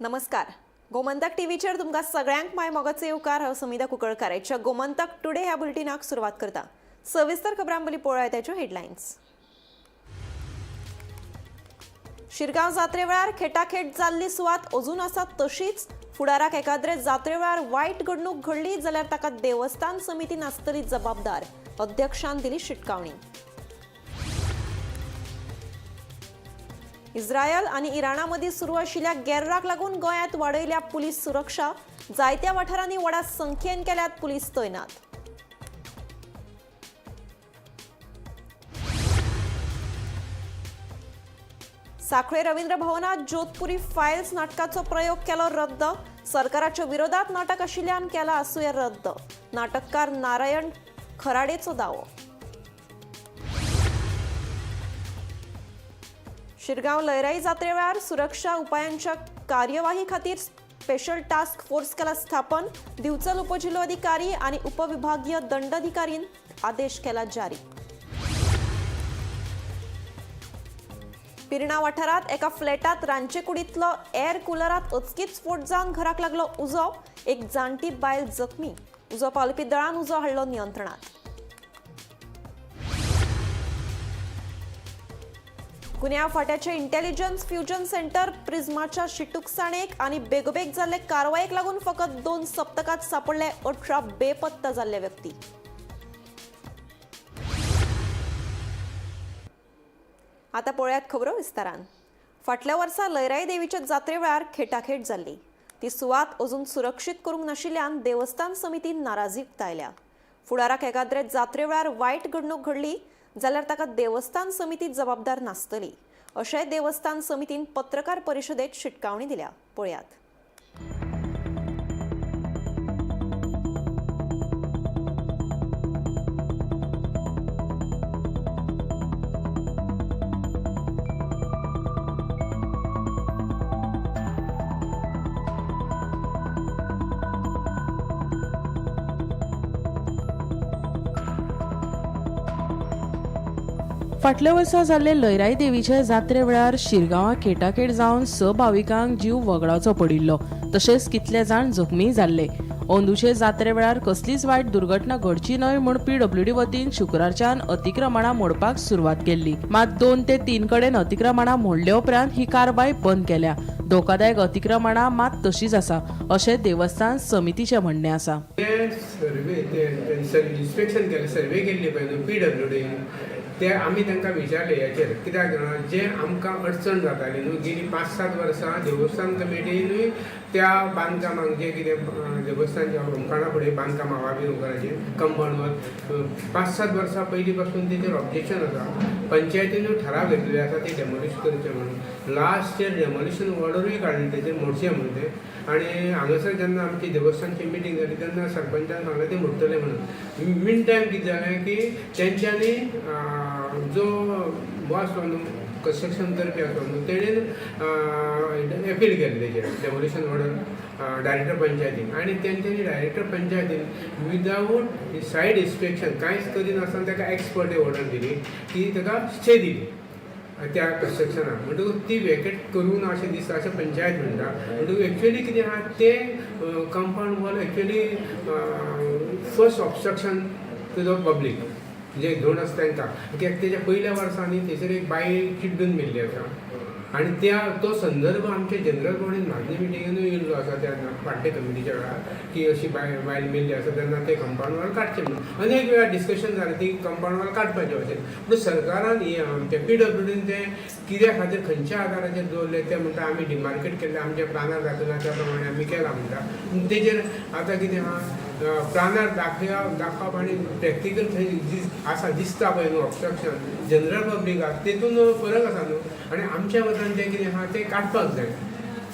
नमस्कार, गोमंतक टीव्हीचेर तुमकां सगळ्यांक माय मोगाचो येवकार. हांव समिता कुंकळकार. आयच्या गोमंतक टुडे ह्या बुलेटिनाक सुरवात करता. सविस्तर खबरां पयलीं पळोवया त्याच्यो हेडलायन्स. शिरगांव जात्रे वेळार खेटाखेट जाल्ली सुवात अजून आसा तशीच. फुडाराक एकाद्रे जात्रे वेळार वायट घडणूक घडली जाल्यार ताका देवस्थान समिती नासतली जबाबदार, अध्यक्षान दिली शिटकावणी. इस्रायल आनी इराणा मदीं सुरू आशिल्ल्या गेर्राक लागून गोंयांत वाडयल्या पुलीस सुरक्षा. जायत्या वाठारांनी व्हडा संख्येन केल्यात पुलीस तैनात. साखळे रवींद्र भवनात जोधपुरी फायल्स नाटकाचो प्रयोग केलो रद्द. सरकाराच्या विरोधात नाटक आशिल्ल्यान केला आसुया रद्द, नाटककार नारायण खराडेचो दावो. शिरगांव लयराई जात्रे वेळार सुरक्षा उपायांच्या कार्यवाही खातीर स्पेशल टास्क फोर्स केला स्थापन. दिवचल उपजिल्होधिकारी आणि उपविभागीय दंडाधिकारीन आदेश केला जारी. पिर्णा वाठारात एका फ्लॅटात रांदचे कुडींतलो एअर कुलरात अचकीत स्फोट जावन घराक लागलो उजो. एक जाणटी बायल जखमी. उजो पालोवपी दळान उजो हाडलो नियंत्रणात. गुन्यांव फांट्याचे इंटेलिजन्स फ्युजन सेंटर प्रिझमाच्या शिटूकसाणेक आनी बेगोबेग जाल्ले कारवायेक लागून फकत 2 सप्तकात सापडले 18 बेपत्ता जाल्ले व्यक्ती. आता पळयात खबरो विस्तारान. फाटल्या वर्सा लयराई देवीच्या जात्रे वेळार खेटाखेट जाल्ली. ती सुवात अजून सुरक्षीत करूंक नाशिल्ल्यान देवस्थान समितीन नाराजी उक्तायल्या. फुडाराक एकाद्रे जात्रे वेळार वायट घडणूक घडली जाल्यार ताका देवस्थान समिती जबाबदार नासतली, अशेंय देवस्थान समितीन पत्रकार परिशदेत शिटकावणी दिल्या. पळयात. फाटल्या वर्सा जाल्ले लयराई देवीचे जात्रे वेळार शिरगांवां खेटाखेट जावन 6 भाविकांक जीव वगडावचो पडिल्लो, तशेंच कितले जाण जखमीय जाल्ले. अंदूचे जात्रे वेळार कसलीच वायट दुर्घटना घडची न्हय म्हूण पीडब्ल्यूडी वतीन शुक्रारच्यान अतिक्रमणां मोडपाक सुरवात केल्ली. मात 2 ते 3 कडेन अतिक्रमणां मोडले उपरांत ही कारवाय बंद केल्या. धोकादायक अतिक्रमणां मात तशीच आसा, अशें देवस्थान समितीचें म्हणणें आसा. ते सर्वे ते इन्स्पेक्शन केलें, सर्वे केल्ली पळय न्हू पीडब्ल्यूडीन, ते आमी तांकां विचारले हेचेर कित्याक जाणा जे आमकां अडचण जाताली न्हू गेली 5-7 वर्सां देवस्थान कमिटीनूय त्या बांदकामाक जे कितें देवस्थानच्या होमखणा फुडें बांदकाम आहा बी होमखणाचें कंपाउंड वॉल 5-7 वर्सां पयलीं पासून तेचेर ऑब्जेक्शन आसा. पंचायतीनूय ठराव घेतलेले आसा ते डेमोलिश करचें म्हणून. लास्ट इयर डेमोलिशन ऑर्डरूय काडली तेचेर मोडचें म्हणून तें. आनी हांगासर जेन्ना आमची देवस्थानची मिटींग जाली तेन्ना सरपंचान सांगलें ते मोडटले म्हणून. मीन टायम कितें जालें की तेंच्यांनी जो बॉस न्हू कन्स्ट्रक्शन करपी आसा न्हू तेणेन एपील केलें तेजेर डेमोलिशन ऑर्डर डायरेक्टर पंचायतीन, आनी तेंच्यांनी डायरेक्टर पंचायतीन विदावट सायड इन्स्पेक्शन कांयच करिनासतना ताका एक्सपर्ट ऑर्डर दिली की ताका स्टे दिली त्या कन्स्ट्रक्शनाक. म्हणटकूच ती वेकेट करूं ना अशें दिसता अशें पंचायत म्हणटा. म्हणटकूच एक्चुअली कितें आहा तें compound wall actually first obstruction to the public जे धोंड आसा तांकां, कित्याक तेज्या पयल्या वर्सांनी थंयसर एक बायल चिड्डून मेल्ली आसा आनी त्या तो संदर्भ आमच्या जनरल बॉडीन मागणी मिटिंगेनूय येयल्लो आसा त्या फाटल्या कमिटीच्या वेळार की अशी बायल मेल्ली आसा तेन्ना ते कंपाउंड वॉल काडचें म्हणून अनेक वेळार डिस्कशन जालें ती कंपाउंड वॉल काडपाचें अशें. पूण सरकारान आमच्या पीडब्ल्यूडीन तें कित्या खातीर खंयच्या आदाराचेर दवरलें तें म्हणटा आमी डिमार्केट केल्लें आमच्या प्लानार दाखयलां त्या प्रमाणे आमी केलां म्हणटा. पूण तेजेर आतां कितें आहा प्लानार दाखोवप आनी प्रॅक्टिकल थंय आसा दिसता पळय न्हू ऑब्स्ट्रक्शन जनरल पब्लिकाक तेतून फरक आसा न्हू. आनी आमच्या मतान तें कितें आहा तें काडपाक जाय.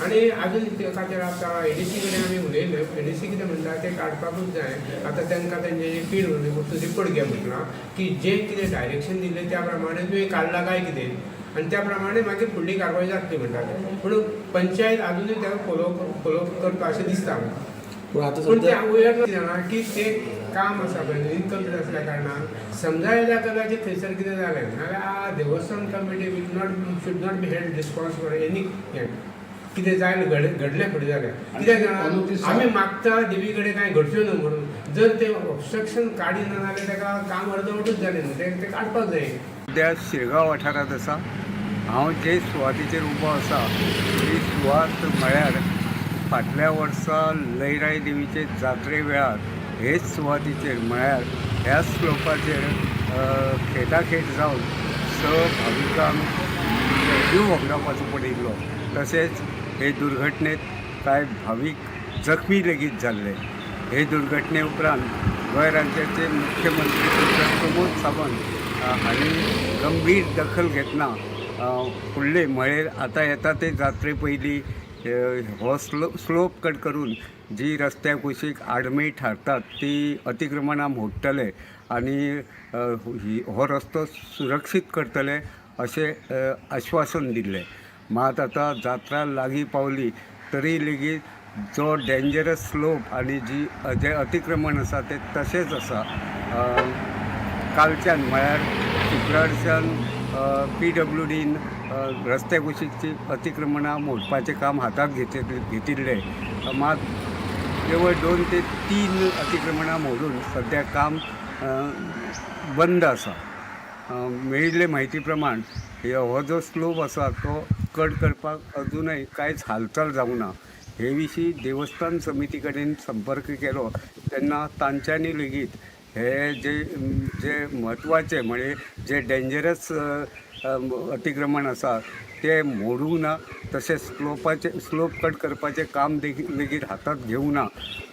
आनी आजून त्या खातीर आतां एडीसी कडेन आमी उलयले, एडीसी कितें म्हणटा तें काडपाकूच जाय. आतां तांकां तेंचे पीडब्ल्यूडी रिपोर्ट घे म्हटलां की जें कितें डायरेक्शन दिल्लें त्या प्रमाणे तुवें काडलां काय कितें आनी त्या प्रमाणे मागीर फुडली कारवाय जातली म्हणटा. पूण पंचायत आजुनूय ताका फॉलो करता अशें दिसता आमकां. पूण ते वयर जाणा की तें काम आसा पळय इनकम्प्लीट आसल्या कारणान समजा येल्या कदाचित थंयसर कितें जालें नाल्यार Devasthan committee will not should not be held responsible for any हें. कितें जायना घडलें फुडें जाल्यार कित्याक जाणा आमी मागता देवी कडेन कांय घडच्यो न्हू म्हणून. जर तें ऑबस्ट्रक्शन काडिना जाल्यार ताका काम अर्दवटूच जालें न्हू, तें तें काडपाक जाय. सद्या शिरगांव वाठारांत आसा. हांव जे सुवातेचेर उबो आसा ती सुवात म्हळ्यार फाटल्या वर्सा लयराई देवीचे जात्रे वेळार हेच सुवातेचेर म्हळ्यार ह्याच स्लोपाचेर खेटाखेट जावन 6 भाविकांक जीव वगडावपाचो पडिल्लो. तशेंच हे दुर्घटनेत कांय भावीक जखमी लेगीत जाल्ले. हे दुर्घटने उपरांत गोंय राज्याचे मुख्यमंत्री डॉक्टर प्रमोद सावंत हांणी गंभीर दखल घेतना फुडले म्हळ्यार आतां येता ते जात्रे पयलीं हो स्लोप कट करून जी रस्त्या कुशीक आडमेळी थारतात ती अतिक्रमणां मोडटले आनी हो रस्तो सुरक्षीत करतले अशें आश्वासन दिल्लें. मात आतां जात्रा लागीं पावली तरी लेगीत जो डेंजरस स्लोप आनी जी जें अतिक्रमण आसा तें तशेंच आसा. कालच्यान म्हळ्यार शुक्रारच्यान PWDन रस्त्या कुशीकची अतिक्रमणां मोडपाचें काम हातांत घेतिल्लें. मात केवळ 2 ते 3 अतिक्रमणां मोडून सद्या काम बंद आसा. मेळिल्ले म्हायती प्रमाण हो जो स्लोप आसा तो कट करपाक अजुनय कांयच हालचाल जावंक ना. हे विशीं देवस्थान समिती कडेन संपर्क केलो तेन्ना तांच्यांनी लेगीत हे जे जे म्हत्वाचे म्हळे जे डेंजरस अतिक्रमण आसा ते मोडूंक ना, तशेंच स्लोप कट करपाचें काम लेगीत हातांत घेवंक ना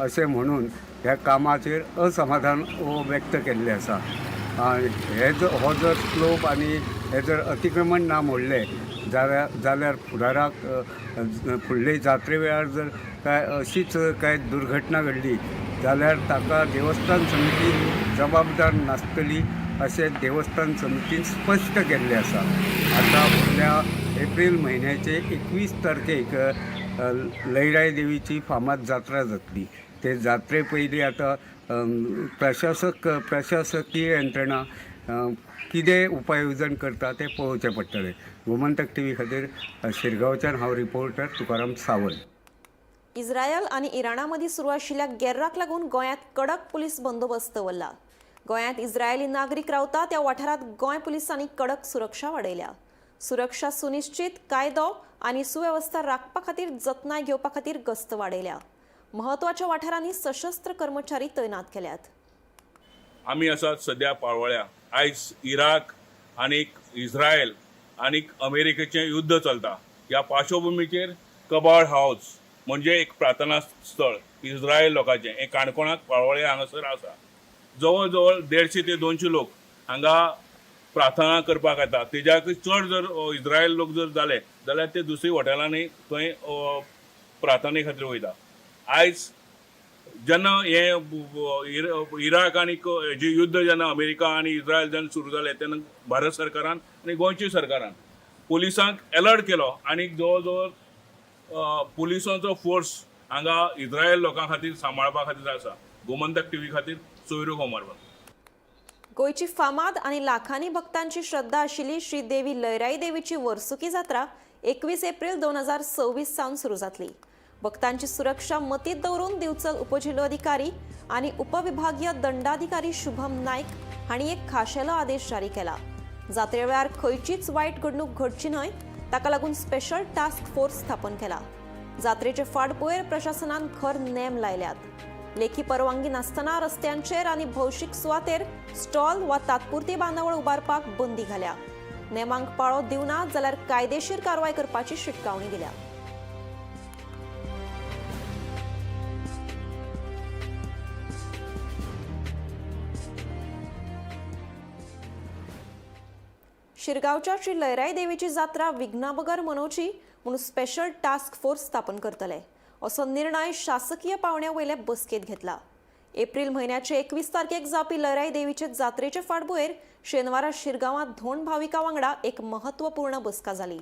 अशें म्हणून ह्या कामाचेर असमाधान व्यक्त केल्लें आसा. हे हो जर स्लोप आनी हे जर अतिक्रमण ना मोडलें जाल्यार फुडाराक फुडले जात्रे वेळार जर काय अशीच काय दुर्घटना घडली जाल्यार ताका देवस्थान समिती जबाबदार नासतली अशें देवस्थान समितीन स्पश्ट केल्लें आसा. आतां फुडल्या एप्रील म्हयन्याचे 21 तारखेक लयराई देवीची फामाद जात्रा जातली. ते जात्रे पयलीं आतां प्रशासकीय यंत्रणा कितें उपाय येवजण करता तें पळोवचें पडटलें. गोमंतक टीव्ही खातीर शिरगांवच्यान हांव रिपोर्टर तुकाराम सावंत. इस्रायल आनी इराणा मदीं सुरू आशिल्ल्या गेर्राक लागून गोंयांत कडक पुलीस बंदोबस्त दवरला. गोंयांत इस्रायली नागरीक रावता त्या वाठारांत गोंय पुलिसांनी कडक सुरक्षा वाडयल्या. सुरक्षा सुनिश्चित, कायदो आनी सुवेवस्था राखपा खातीर जतनाय घेवपा खातीर गस्त वाडयल्या. म्हत्वाच्या वाठारांनी सशस्त्र कर्मचारी तैनात केल्यात. आमी आसात सद्या पाळोळ्या. आयज इराक आनी इस्रायल आनी अमेरिकेचें युद्ध चलता. ह्या पार्श्वभुमीचेर कबाड हावज म्हणजे एक प्रार्थना स्थळ इस्रायल लोकांचें हें काणकोणाक पाळोळ्या हांगासर आसा. जवळ जवळ 150 ते 200 लोक हांगा प्रार्थना करपाक येता. तेज्याकूय चड जर इस्रायल लोक जर जाले जाल्यार ते दुसरी हॉटेलांनी थंय प्रार्थने खातीर वयता. आयज जेन्ना हें इराक आनी हेजें युद्ध जेन्ना अमेरिका आनी इस्रायल जेन्ना सुरू जालें तेन्ना भारत सरकारान आनी गोंयच्या सरकारान पुलिसांक एलर्ट केलो आनी जवळ जवळ पुलिसांचो फोर्स हांगा इस्रायल लोकां खातीर सांबाळपा खातीर आसा. गोमंतक टीव्ही खातीर सोयरू कोमारबाग. गोंयची फामाद आनी लाखांनी भक्तांची श्रद्धा आशिल्ली श्री देवी लयराई देवीची वर्सुकी जात्रा 21 एप्रिल 2026 सावन सुरू जातली. भक्तांची सुरक्षा मतींत दवरून दिवचल उपजिल्होधिकारी आनी उपविभागीय दंडाधिकारी शुभम नायक हांणी एक खाशेलो आदेश जारी केला. जात्रे वेळार खंयचीच वायट घडणूक घडची न्हय ताका लागून स्पेशल टास्क फोर्स स्थापन केला. जात्रेचे फाटभुंयेर प्रशासनान खर नेम लायल्यात. लेखी परवानगी नासतना रस्त्यांचेर आनी भौशीक सुवातेर स्टॉल वा तात्पुरती बांदावळ उबारपाक बंदी घाल्या. नेमांक पाळो दिवना जाल्यार कायदेशीर कारवाय करपाची शिटकावणी दिल्या. शिरगांवच्या श्री लयराई देवीची जात्रा विघ्नाबगर मनोवची म्हणून स्पेशल टास्क फोर्स स्थापन करतले असो निर्णय शासकीय पावंड्या वयले बसकेंत घेतला. एप्रिल म्हयन्याचे 21 तारखेक जावपी लयराई देवीचे जात्रेचे फाटभुंयेर शेनवारा शिरगांवांत धोंड भाविकां वांगडा एक महत्वपूर्ण बसका जाली.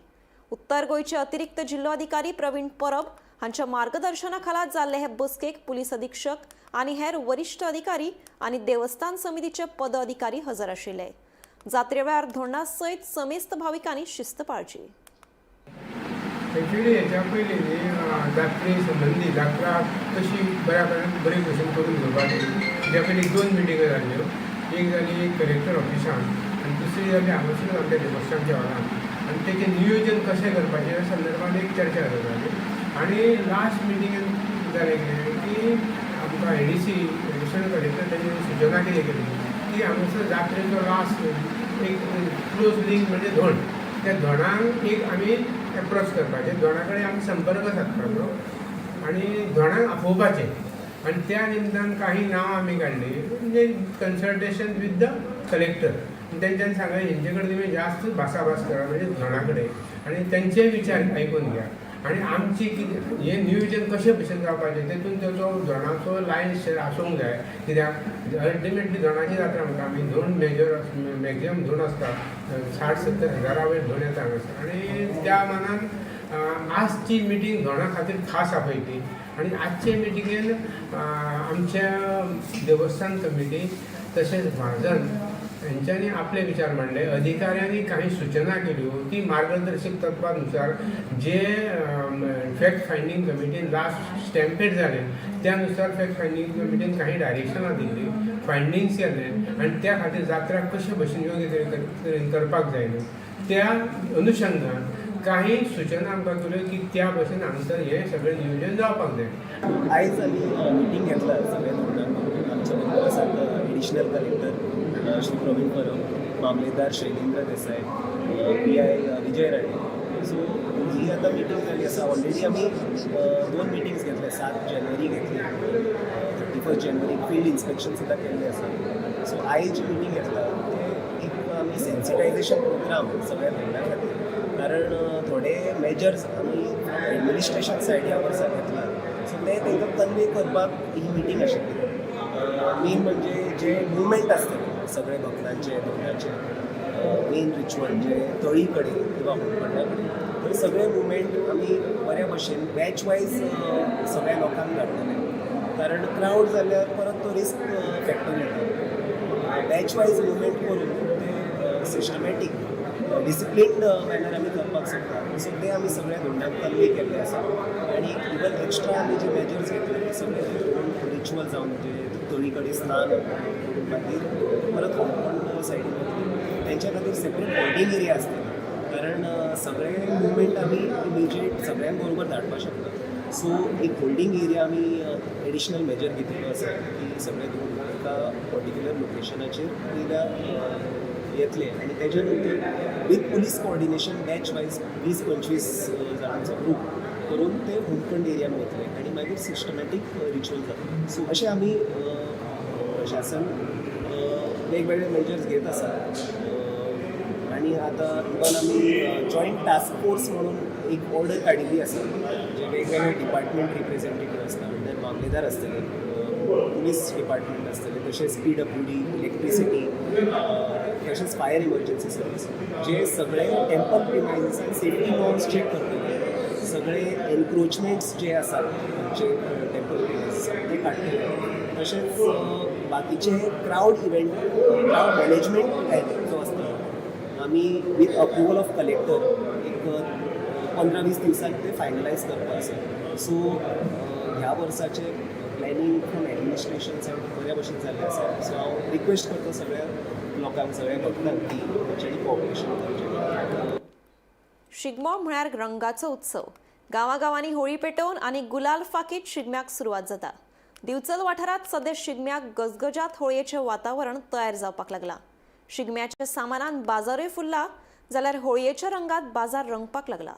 उत्तर गोंयचे अतिरिक्त जिल्लोधिकारी प्रवीण परब हांच्या मार्गदर्शनाखाला जाल्ले हे बसकेक पुलीस अधीक्षक आनी हेर वरिश्ठ अधिकारी आनी देवस्थान समितीचे पदाधिकारी हजर आशिल्ले. जात्रे वेळार धोंडा सयत समेस्त भाविकांनी शिस्त पाळची. एक्चुली हेच्या पयलीं न्ही जात्रे संबंदी जात्रा कशी बऱ्या बरे भशेन करून घेवपाची तेच्या पयलीं दोन मिटिंग्यो जाल्ल्यो. एक जाली कलेक्टर ऑफिसान आनी दुसरी जाली हांगासरूच आमच्या देवस्थानच्या हॉलान, आनी तेचें नियोजन कशें करपाचें ह्या संदर्भान एक चर्चा जाली. आनी लास्ट मिटिंगेन जालें कितें की आमकां एडीसी एडिशनल कलेक्टर तेणी सुचना कितें केली की हांगासर जात्रेचो लास्ट एक क्लोज लिंक म्हणजे धोंड, त्या धोंडांक एक आमी एप्रोच करपाचें, धोंडा कडेन आमी संपर्क सादपाचो आनी धोंडांक आपोवपाचें. आनी त्या निमतान काही नांवां आमी काडलीं, म्हणजे कन्सल्टेशन विथ the collector. तेंच्यांनी सांगलें हेंचे कडेन तुमी जास्त भासाभास करा, म्हणजे धोंडा कडेन, आनी तेंचे विचार आयकून घ्या आनी आमची कितें हें नियोजन कशें भशेन जावपाचें तेतून तेचो धोंडाचो लायन शेर आसूंक जाय. कित्याक अल्टिमेटली धोंडाची जात्रा म्हणटा आमी, धोंड मेजर मॅक्झिमम धोंड आसता 60-70 हजारा वयर धोंड येता हांगासर. आनी त्या मानान आजची मिटींग धोंडा खातीर खास आपयली. आनी आजचे मिटिंगेन आमच्या देवस्थान कमिटी तशेंच म्हाजन हेंच्यांनी आपले विचार मांडले, अधिकाऱ्यांनी काही सुचना केल्यो ती मार्गदर्शक तत्वानुसार जे फॅक्ट फायंडींग कमिटीन लास्ट स्टॅम्पेड जालें त्या नुसार फॅक्ट फायंडींग कमिटीन काही डायरेक्शनां दिल्ली, फायंडींग्स केले आनी त्या खातीर जात्रा कशे भशेन योग्य तरेन करपाक जाय न्हू त्या अनुशंगान काही सुचना आमकां केल्यो की त्या भशेन हांगासर हें सगळें नियोजन जावपाक जाय. आयज आमी मिटींग घेतला सगळ्या धोरणांक. आमच्या बरोबर आसात एडिशनल कलेक्टर श्री प्रवीण परब, मामलेदार Shailendra Desai, PI Vijay Rane. So ही आतां मिटींग जाली आसा. ऑलरेडी आमी दोन मिटिंग्स घेतले, 7 जानेवारी घेतली, 31 जानेवारी फिल्ड इन्स्पेक्शन सुद्दां केल्लें आसा. सो आयज जी मिटींग घेतला ते एक आमी सेन्सिटायझेशन प्रोग्राम सगळ्या धोरणां खातीर, कारण थोडे मेजर्स आमी एडमिनिस्ट्रेशन सायड ह्या वर्सा घेतला, सो ते तांकां कन्वे करपाक ही मिटींग आशिल्ली. मेन म्हणजे जे मुवमेंट आसतले सगळे भक्तांचे धोंडाचे मेन रिच्युअल जे तळी कडेन किंवा होमखंडा कडेन, थंय सगळे मुवमेंट आमी बऱ्या भशेन बॅच वायज सगळ्या लोकांक धाडटले, कारण क्रावड जाल्यार परत तो रिस्क फॅक्टर येता. बॅच वायज मुवमेंट करून ते सिस्टमॅटीक डिसिप्लिन्ड मॅनर आमी करपाक शकता. सो ते आमी सगळ्या धोंडांक कन्वे केल्ले आसा. आनी इवन एक्स्ट्रा आमी जे मेजर्स घेतले ते सगळे रिच्युअल जावन म्हणजे तळी कडेन स्नान करून मागीर परत होमखंड सायडीन वतले, तेंच्या खातीर सेपरेट होल्डींग एरिया आसतली, कारण सगळे मुवमेंट आमी इमिजिएट सगळ्यांक बरोबर धाडपाक शकना. सो एक होल्डींग एरिया आमी एडिशनल मेजर घेतिल्लो आसा की सगळे धोंड एका पर्टिक्युलर लोकेशनाचेर पयल्या येतले आनी तेच्या नंतर with police coordination batch wise 20-25 जाणांचो ग्रूप करून ते होमखंड एरियान वतले आनी मागीर सिस्टमॅटीक रिच्युअल जातले. सो अशें आमी प्रशासन वेगवेगळे मेजर्स घेत आसा. आनी आतां इवन आमी जॉयंट टास्क फोर्स म्हणून एक ऑर्डर काडिल्ली आसा, जे वेगवेगळे डिपार्टमेंट रिप्रेझेंटेटीव आसता, अंडर मामलेदार आसतले, पुलीस डिपार्टमेंट आसतले, तशेंच PWD, इलेक्ट्रिसिटी, तशेंच फायर इमर्जन्सी सर्वीस, जे सगळे टेम्पल प्रिमायजीसान सेफ्टी नॉर्म्स चॅक करतले, सगळे एनक्रोचमेंट्स जे आसात जे टेम्पल प्रिमायजीसान ते काडटले, तशेंच बाकीचे crowd event crowd management plan जो आसता आमी विथ अप्रुवल ऑफ कलेक्टर एक 15-20 दिवसांत ते फायनलायज करपा आसा. सो ह्या वर्साचे प्लॅनिंग फ्रॉम एडमिनिस्ट्रेशन सायड बऱ्या भशेन जाल्लें आसा. सो हांव रिक्वेस्ट करता सगळ्या लोकांक, सगळ्या भक्तांक की तेंच्यांनी कॉपरेशन करचें. शिगमो म्हळ्यार रंगाचो उत्सव. गांवागांवांनी होळी पेटोवन आनी गुलाल फाकीत शिगम्याक सुरवात जाता. दिवचल वाठारांत सद्या शिगम्याक गजगजात होळयेचें वातावरण तयार जावपाक लागलां. शिगम्याच्या सामानान बाजारूय फुल्ला जाल्यार होळयेच्या रंगात बाजार रंगपाक लागला.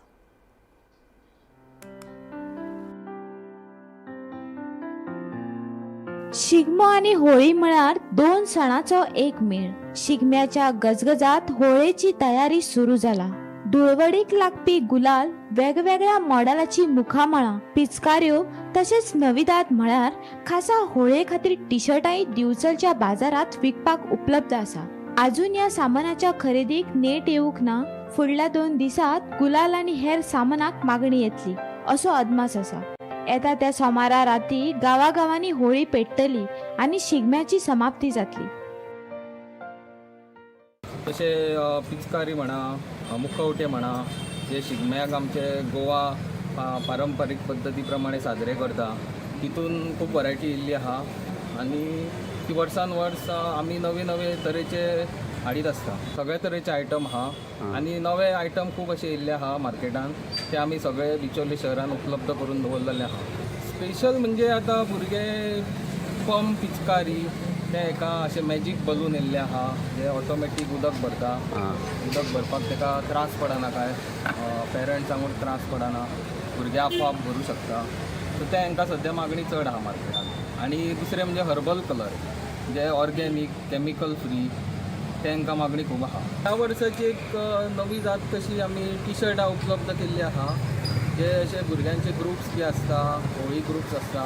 शिगमो आनी होळी म्हळ्यार दोन सणाचो एक मेळ. शिगम्याच्या गजगजात होळयेची तयारी सुरू जाला. धुळवडीक लागपी गुलाल, वेगवेगळ्या मॉडेलाची मुखामळां, पिचकाऱ्यो तशेंच नविदाद म्हळ्यार खासा होळये खातीर टीशर्टांय दिवचलच्या बाजारात विकपाक उपलब्ध आसा. आजून ह्या सामानाच्या खरेदीक नेट येवंक ना. फुडल्या 2 दिसात गुलाल आनी हेर सामानाक मागणी येतली असो अदमास आसा. येता त्या सोमारा राती गांवागांवांनी होळी पेट्टली आनी शिगम्याची समाप्ती जातली. तशें पिचकारी म्हणा, मुखवटे म्हणा, जे शिगम्याक आमचे गोवा पारंपारीक पद्दती प्रमाणे साजरे करता तितून खूब वरायटी येयल्ली आहा आनी ती वर्सान वर्स आमी नवे नवे तरेचे हाडीत आसता. सगळे तरेचे आयटम आहा आनी नवे आयटम खूब अशे येयल्ले आहा मार्केटान, ते आमी सगळे बिचोले शहरान उपलब्ध करून दवरलेले आहा. स्पेशल म्हणजे आतां भुरगे पंप पिचकारी ते एका अशें मॅजीक बलून येयल्ले आहा जे ऑटोमॅटीक उदक भरता. उदक भरपाक ताका त्रास पडना, काय पेरंट्सांकूय त्रास पडना, भुरगे आपोआप भरूं शकता. सो ते हांकां सद्या मागणी चड आहा मार्केटान. आनी दुसरें म्हणजे हर्बल कलर जे ऑर्गेनीक कॅमिकल फ्री, तांकां मागणी खूब आहा. ह्या वर्साची एक नवी जात कशी आमी टी शर्टां उपलब्ध केल्ली आहा, जे अशे भुरग्यांचे ग्रुप्स बी आसता, होळी ग्रुप्स आसता,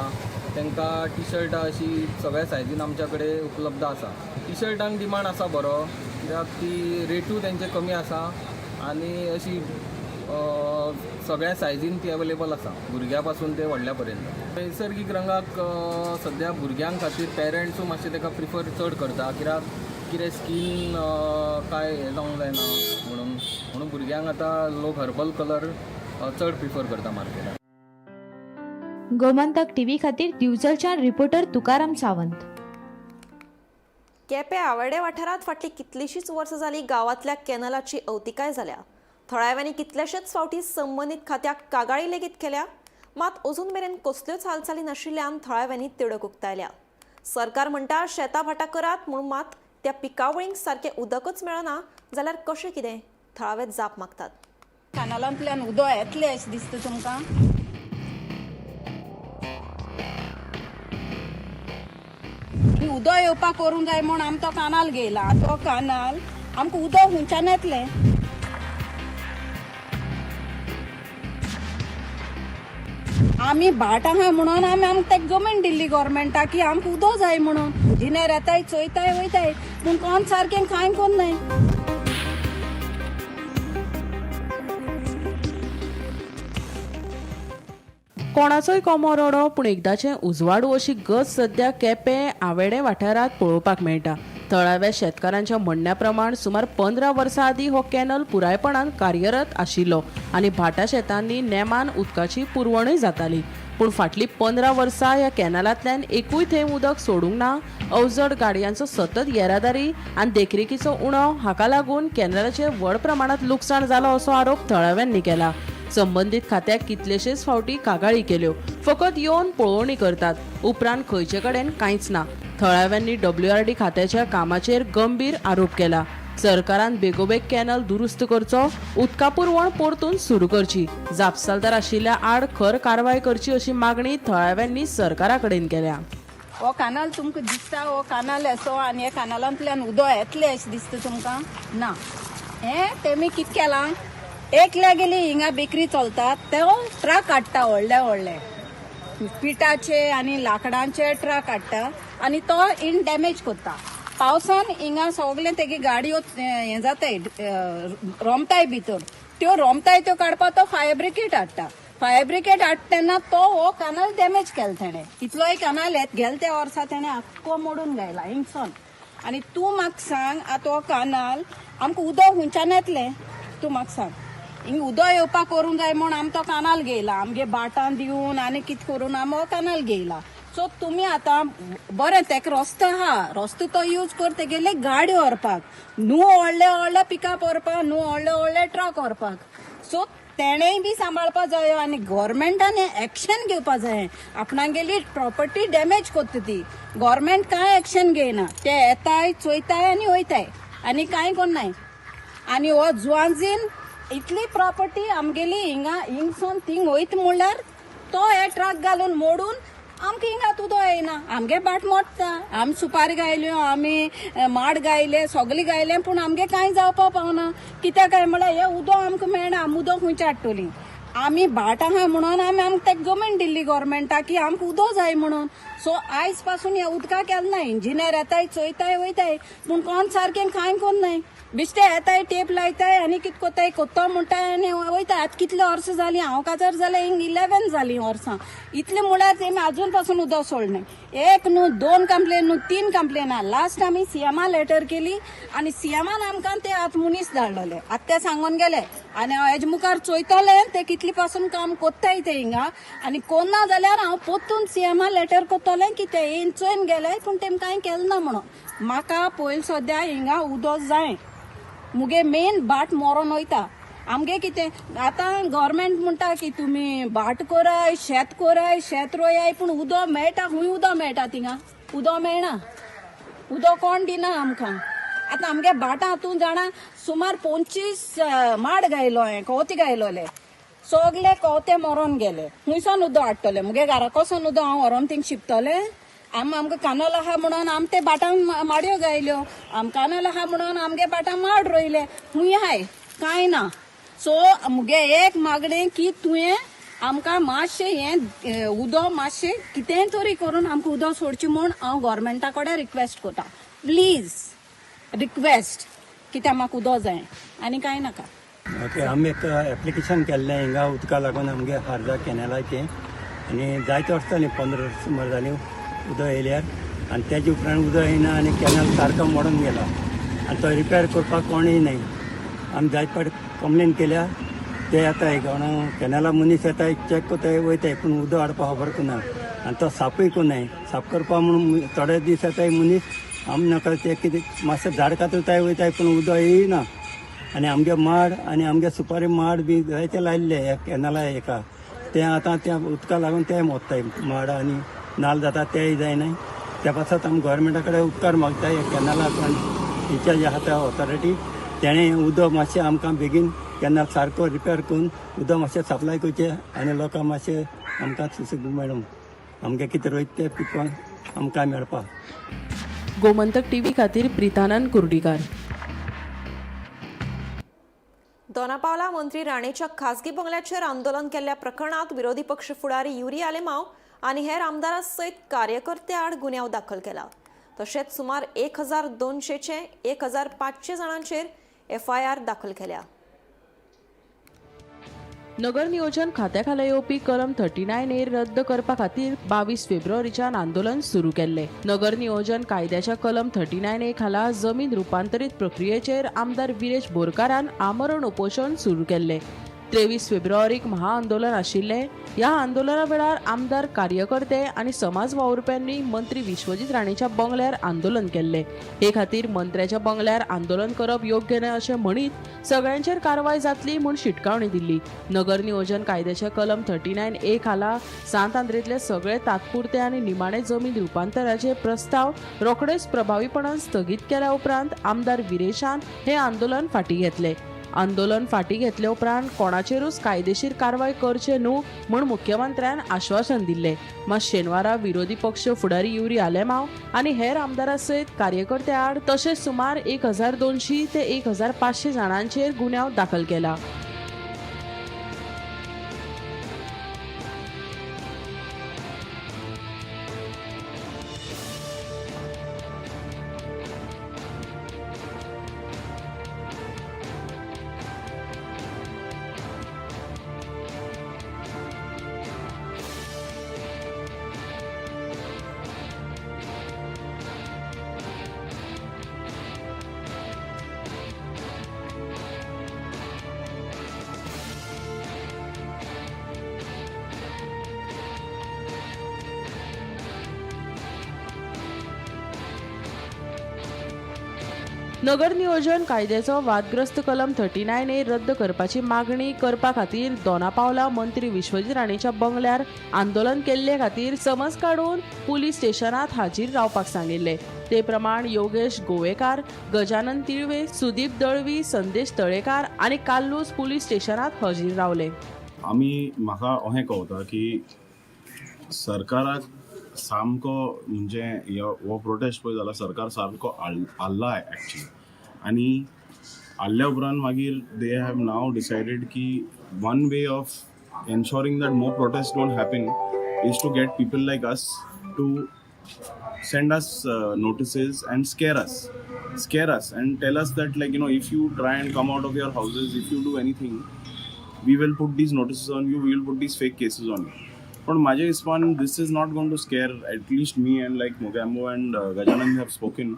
तांकां टी शर्टां अशी सगळ्या सायजीन आमच्या कडेन उपलब्ध आसा. टी शर्टांक डिमांड आसा बरो, कित्याक ती रेटूय तेंचे कमी आसा आनी अशी सगळ्या सायजीन ती अवेलेबल आसा, भुरग्या पासून ते व्हडल्या पर्यंत. नैसर्गीक रंगाक सद्या भुरग्यां खातीर पेरंट्सूय मातशें ताका प्रिफर चड करता, कित्याक कितें स्कीन काय हें जावंक जायना म्हणून म्हणून भुरग्यांक आतां लोक हर्बल कलर चड प्रिफर करता मार्केटान. गोमंतक टीव्ही खातीर दिवचलच्यान रिपोर्टर तुकाराम सावंत. केपें आवेडे वाठारांत फाटलीं कितलींशींच वर्सां जालीं गांवांतल्या कॅनलाची अवतिकाय जाल्या. थळाव्यांनी कितलेशेच फावटी संबंदीत खात्याक कागाळी लेगीत केल्या, मात अजून मेरेन कसल्योच हालचाली नाशिल्ल्यान थळाव्यांनी तिडक उक्तायल्या. सरकार म्हणटा शेतां भाटां करात म्हूण, मात त्या पिकावळींक सारकें उदकच मेळना जाल्यार कशें कितें? थळावे जाप मागतात. कानालांतल्यान उदक येतलें अशें दिसता तुमकां? उदक येवपाक करूंक जाय म्हूण आमी तो कानाल घेयला. तो कानाल आमकां उदक खंयच्यान येतलें? आमी भाट आहा म्हणून आमी आमकां तेका जमीन दिल्ली गोवोरमेंटाक की आमकां उदक जाय म्हणून. इंजिनियर येताय, चोयताय, वयताय, पूण कोण सारकें कांय कोन्नाय. कोणाचोय कोमो रडो पूण एकदाचें उजवाडू अशी गत सद्या केपें आवेडे वाठारांत पळोवपाक मेळटा. थळाव्या शेतकारांच्या म्हणण्या प्रमाण सुमार 15 वर्सां आदीं हो कॅनल पुरायपणान कार्यरत आशिल्लो आनी भाटा शेतांनी नेमान उदकाची पुरवणूय जाताली. पूण फाटलीं 15 वर्सां ह्या कॅनलांतल्यान एकूय थेंब उदक सोडूंक ना. अवजड गाडयांचो सतत येरादारी आनी देखरेखीचो उणो हाका लागून कॅनलाचें व्हड प्रमाणांत लुकसाण जालां असो आरोप थळाव्यांनी केला. संबंदीत खात्याक कितलेशेच फावटी कागाळी केल्यो, फकत येवन पळोवणी करतात, उपरांत खंयचे कडेन कांयच ना. थळाव्यांनी WRD खात्याच्या कामाचेर गंभीर आरोप केला. सरकारान बेगोबेग कॅनल दुरुस्त करचो, उदका पुरवण परतून सुरू करची, जापसालदार आशिल्ल्या आड खर कारवाय करची अशी मागणी थळाव्यांनी सरकारा कडेन केल्या. हो कानाल तुमकां दिसता, हो कानाल असो आनी ह्या कानालांतल्यान उदक येतलें अशें दिसता तुमकां? ना. हें तेमी कितें केलां, एकल्या गेली हिंगा बेकरी चलतात, ते ट्रक हाडटा व्हडले व्हडले पिठाचे आनी लांकडांचे ट्रक हाडटा आनी तो इन डॅमेज करता. पावसान हिंगा सगळे तेगे गाडयो हें जाताय, रोमताय भितर, त्यो रोमताय त्यो काडपाक तो फायर ब्रिगेड हाडटा. फायर ब्रिगेड हाडटा तेन्ना तो हो कानाल डॅमेज केलो तेणें. इतलोय कानाल येत गेले त्या वर्सा तेणें आख्खो मोडून घायला हिंगसोन. आनी तूं म्हाका सांग आतां हो कानाल आमकां उदक खंयच्यान येतलें? तूं म्हाका सांग. हिंग उदक येवपाक करूंक जाय म्हूण आमी तो कानाल घेयला, आमगे भाटां दिवन आनी कितें करून आमी हो कानाल घेयला. सो तुमी आतां बरें तेका रस्तो आहा, रस्तो तो यूज कर तेगेले गाडयो व्हरपाक, न्हू व्हडले व्हडले पिकअप व्हरपाक, न्हू व्हडले व्हडले ट्रक व्हरपाक. सो तेणेय बी सांबाळपा जायो आनी गोवोरमेंटान एक्शन घेवपा जाय. आपणागेली प्रॉपर्टी डॅमेज करता ती गोवोरमेंट कांय एक्शन घेयना. ते येताय, चोयताय आनी वयताय आनी कांय कोन्नाय. आनी हो जुवांजीन इतली प्रॉपर्टी आमगेली हिंगा हिंगसून थिंग वयता म्हणल्यार तो हे ट्रक घालून मोडून आमकां हिंगा उदक येयना, आमगे भाट मोडटा. आमी सुपारी गायल्यो, आमी माड गायले, सगळे गायले, पूण आमगे कांय जावपाक पावना. कित्याक काय म्हणल्यार हें उदक आमकां मेळना. आमी उदक खंयचें हाडटलीं? आमी भाट आहा म्हणून आमी आमकां तेका जमीन दिल्ली गोवोरमेंटाक की आमकां उदक जाय म्हणून. सो आयज पासून ह्या उदकाक केलें ना. इंजिनियर येताय, चोयताय, वयताय, पूण कोण सारकें कांय कोन्नाय. बेश्टे येताय, टेप लायताय आनी कितें कोत्ताय कोत्तो म्हणटाय आनी वयताय. आतां कितले वर्सां जालीं हांव काजार जालें, हिंग 11 जालीं वर्सां. इतलें म्हळ्यार तेमी आजून पासून उदक सोडलें. एक न्हू, 2 कंप्लेन न्हू, 3 कंप्लेन. लास्ट आमी सीएमा लेटर केली आनी सीएमान आमकां ते आतां मनीस धाडलेले. आतां ते सांगून गेले आनी हांव हेजे मुखार चोयतलें ते कितले पासून काम कोत्ताय ते हिंगा. आनी कोन्ना जाल्यार हांव पोत्तून सीएमा लेटर कोत्तलें की ते येवन चोयन गेले पूण तेम कांय केलें ना म्हणून. म्हाका पयलीं सद्या हिंगा उदक जाय. मुगे मेन बाट मरोन वयता. आमगे कितें आतां गव्हर्मेंट म्हणटा की तुमी भाट कोराय, शेत कोराय, शेत रोयाय, पूण उदक मेळटा खूंय? उदक मेळटा थिंगा? उदक मेळना. उदक कोण दिना आमकां. आतां आमगे भाटां तूं जाणा सुमार 25 माड गायलो हांवें, कवते गायलोले, सगले कवते मरोन गेले. खुंयसान उदक हाडटले? मुगे घरा कोसोन उदक हांव व्हरोन थिंग शिंपतलें? आमकां कानोल आहा म्हणून आम ते भाटां माडयो गायल्यो, आम कानोल आहा म्हणून आमगे भाटां माड रोयले. खूंय हाय? कांय ना. सो मुगे एक मागणें की तुवें आमकां मातशें हें उदक मातशें कितेंय तरी करून आमकां उदक सोडचें म्हूण हांव गोवोरमेंटा कडेन रिक्वेस्ट करता. प्लीज रिक्वेस्ट, कित्याक म्हाका उदक जाय आनी कांय नाका. ओके, आमी एक एप्लिकेशन केल्लें हिंगा उदका लागून आमगे खारजा कॅनलाचें, आनी जायते वर्सां जालीं, 15 वर्सां सुमार जालीं उदक येयल्यार. आनी तेजे उपरांत उदक येयना आनी कॅनल सारको मोडून गेला आनी तो रिपेर करपाक कोणूय न्हय. आमी जायते फावट कंप्लेन केल्या. ते येताय कोण कॅनला मनीस येताय, चॅक करताय, वयताय, पूण उदक हाडपाक खबर ना. आनी तो साफूय कोनाय. साफ करपाक म्हणून थोडे दीस येताय मनीस, आमी नाका ते कितें मातशें झाड कातरताय वयताय, पूण उदक येयना. आनी आमगे माड आनी आमगे सुपारी माड बी जायते लायिल्ले ह्या कॅनला हेका, ते आतां त्या उदका लागून ते मोत्ताय माड आनी नाल जाता तेय जायनाय. त्या पासत आमी गोवोरमेंटा कडेन उपकार मागता. ह्या कॅनला इन्चार्ज आहा त्या ऑथॉरिटी, तेणें उदक मातशें आमकां बेगीन कॅनल सारको रिपेर करून उदक मातशें सप्लाय करचें आनी लोकांक मातशें आमकां सुसेग मेळूं, आमगें कितें रोयता तें पिकोवन आमकां मेळपाक. गोमंतक टीव्ही खातीर प्रितानंद कुर्डीकार. दोनापावला मंत्री राणेच्या खासगी बंगल्याचेर आंदोलन केल्ल्या प्रकरणात विरोधी पक्ष फुडारी युरी आलेमाव आनी हेर आमदारां सयत कार्यकर्त्या आड गुन्यांव दाखल केला. तशेंच सुमार 1200 1500 जाणांचेर एफआयआर दाखल केल्या. नगर नियोजन खात्या खाला येवपी कलम 39A रद्द करपा खातीर 22 फेब्रुवारीच्यान आंदोलन सुरू केल्लें. नगर नियोजन कायद्याच्या कलम 39A खाला जमीन रुपांतरीत प्रक्रियेचेर आमदार विरेश बोरकारान आमरण उपोशण सुरू केल्लें. 23 फेब्रुवारीक महाआंदोलन आशिल्लें. ह्या आंदोलना वेळार आमदार, कार्यकर्ते आनी समाज वावुरप्यांनी मंत्री विश्वजीत राणेच्या बंगल्यार आंदोलन केल्लें. हे खातीर मंत्र्याच्या बंगल्यार आंदोलन करप योग्य न्हय अशें म्हणीत सगळ्यांचेर कारवाय जातली म्हूण शिटकावणी दिल्ली. नगर नियोजन कायद्याच्या कलम 39A खाला सांत आंद्रेतले सगळे तात्पुरते आनी निमाणे जमीन रुपांतराचे प्रस्ताव रोखडेच प्रभावीपणान स्थगीत केल्या उपरांत आमदार विरेशान हे आंदोलन फाटीं घेतलें. आंदोलन फाटीं घेतले उपरांत कोणाचेरूच कायदेशीर कारवाय करचे न्हू म्हूण मुख्यमंत्र्यान आश्वासन दिल्लें. मात शेनवारा विरोधी पक्ष फुडारी युरी आलेमाव आनी हेर आमदारां सयत कार्यकर्त्यां आड तशेंच सुमार 1200 ते 1500 जाणांचेर गुन्यांव दाखल केला. नगर नियोजन कायद्याचो वादग्रस्त कलम 39A रद्द करपाची मागणी करपा खातीर दोनापावला मंत्री विश्वजीत राणेच्या बंगल्यार आंदोलन केल्ले खातीर समज काडून पुलीस स्टेशनात हाजीर रावपाक सांगिल्ले. ते प्रमाण योगेश गोवेकार, गजानन तिळवे, सुदीप दळवी, संदेश तळेकार आनी काल्लूस पुलीस स्टेशनात हाजीर रावले. आमी म्हाका अहें कळता की सरकाराक सामको म्हणजे हो प्रोटेस्ट पळय जाल्यार सरकार सामको हाल्ला एक्चुली. आनी हाल्ल्या उपरांत मागीर they have now decided की one way of ensuring that more protest don't happen is to get people like us to send us notices and scare us and tell us that, like, if you try and come out of your houses, if you do anything, we will put these notices on you, we will put these fake cases on you. पण माझ्या हिसपान this is not going to scare at least me and like Mogambo and Gajanan have spoken.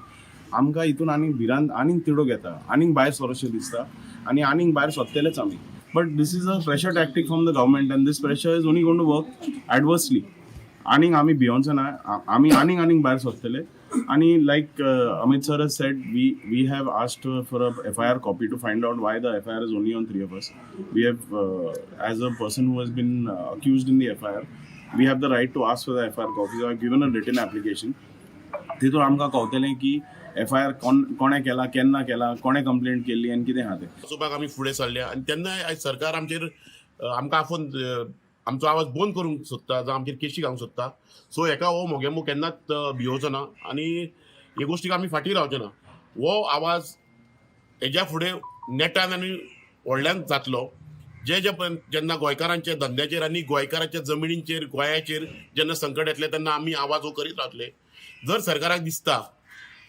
आमकां हितून आनीक भिरांत, आनीक तिडूक येता, आनीक भायर सरोशें दिसता आनी आनीक भायर सोदतलेच आमी. But this is a pressure tactic from the government and this pressure is only gonna to work adversely. आनीक आमी भियोनचे ना, आमी आनीक आनीक भायर सोदतले. आनी like Amit sir has said, we have asked for a FIR copy to find out why the FIR is only on three of us. We have, as a person who has been accused in the FIR, we have the right to ask for the FIR copies. I have given a written application. तितून आमकां कळटलें की FIR कोण कोणें केला, केन्ना केला, कोणें कंप्लेंट केल्ली आनी कितें आहा तें. वचोवपाक आमी फुडें सरल्या आनी तेन्ना आयज सरकार आमचेर आमकां आफोवन आमचो आवाज बंद करूंक सोदता जावं आमचेर केशी घालूंक सोदता. सो हेका हो मोगेमो केन्नाच भियोवचो ना आनी हे गोश्टीक आमी फाटीं रावचे ना. हो आवाज हेज्या फुडें नेटान आनी व्हडल्यान जातलो. जे जे पर्यंत जेन्ना गोंयकारांच्या धंद्याचेर आनी गोंयकाराच्या जमिनींचेर, गोंयाचेर जेन्ना संकट येतलें तेन्ना आमी आवाज हो करीत रावतले. जर सरकाराक दिसता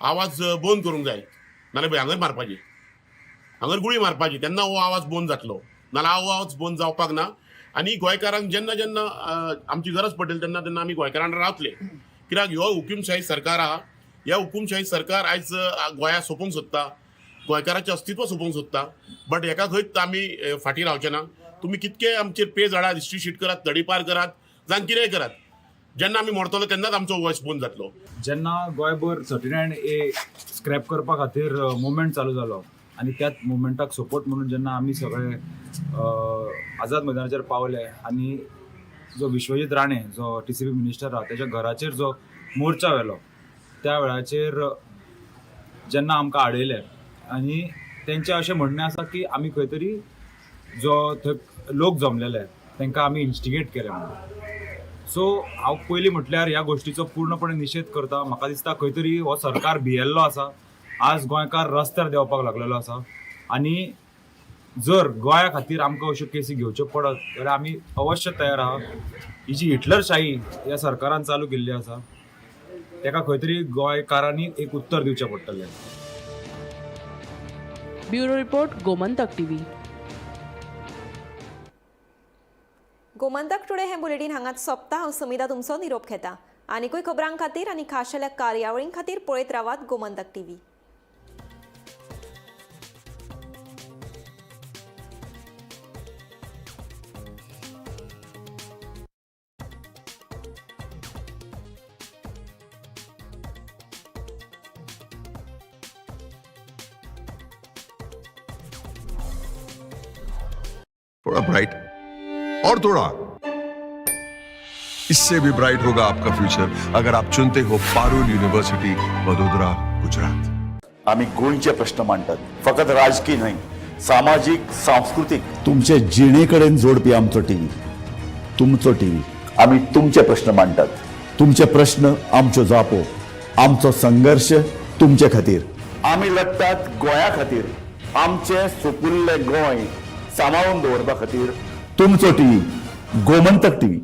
आवाज बंद करूंक जाय नाल्यार हांगर मारपाची, हांगर गुळी मारपाची, तेन्ना हो आवाज बंद जातलो. नाल्यार आवाज बंद जावपाक ना. आनी गोंयकारांक जेन्ना जेन्ना आमची गरज पडटली तेन्ना तेन्ना आमी गोंयकारांक रावतले. कित्याक ह्यो हुकुमशाही सरकार आहा, ह्या हुकुमशाही सरकार आयज गोंया सोंपोवंक सोदता, गोंयकाराचें अस्तित्व सोंपोवंक सोदता. बट हेका खंयच आमी फाटीं रावचे ना. तुमी कितके आमचेर पेज हाडात, हिस्ट्री शीट करात, तडीपार करात, जावं कितेंय करात, जेन्ना आमी मरतलो तेन्नाच आमचो वॉयस बंद जातलो. जेन्ना गोंयभर 39A scrap करपा खातीर मुवमेंट चालू जालो आनी त्याच मुवमेंटाक सपोर्ट म्हणून जेन्ना आमी सगळे आझाद मैदानाचेर पावले आनी जो विश्वजीत राणे जो टीसीपी मिनिस्टर आहा तेच्या घराचेर जो मोर्चा व्हेलो त्या वेळाचेर जेन्ना आमकां आडयले आनी तेंचें अशें म्हणणें आसा की आमी खंय तरी जो थंय लोक जमलेले तांकां आमी इन्स्टिगेट केले म्हणून. सो हांव पयलीं म्हटल्यार ह्या गोश्टीचो पूर्णपणे निशेध करता. म्हाका दिसता खंय तरी हो सरकार भियेल्लो आसा. आज गोंयकार रस्त्यार देंवपाक लागलेलो आसा आनी जर गोंया खातीर आमकां अश्यो केसी घेवच्यो पडत जाल्यार आमी अवश्य तयार आहा. ही जी हिटलरशाही ह्या सरकारान चालू केल्ली आसा ताका खंय तरी गोंयकारांनी एक उत्तर दिवचें पडटलें. Bureau report, Gomantak TV. Gomantak today हें बुलेटीन हांगाच सोंपता. हांव समिता तुमचो निरोप घेता. आनिकूय खबरां खातीर आनी खाशेल्या कार्यावळीं खातीर पळयत रावात गोमंतक टीव्ही. थोड़ा ब्राइट और थोड़ा इससे भी ब्राइट होगा आपका फ्यूचर अगर आप चुनते हो पारुल यूनिवर्सिटी, वडोदरा, गुजरात. आमी गोंयचे प्रश्न मांडटात, फकत राजकीय न्हय, सामाजीक, सांस्कृतीक. तुमचे जिणे कडेन जोडपी आमचो टीव्ही, तुमचो टीव्ही. आमी तुमचे प्रश्न मांडटात. तुमचे प्रश्न आमच्यो जापो, आमचो संघर्श तुमचे खातीर. आमी लडटात गोंया खातीर, आमचें सुपुल्लें गोंय सांबाळून दवरपा खातीर. तुमचो टीव्ही, गोमंतक टीव्ही.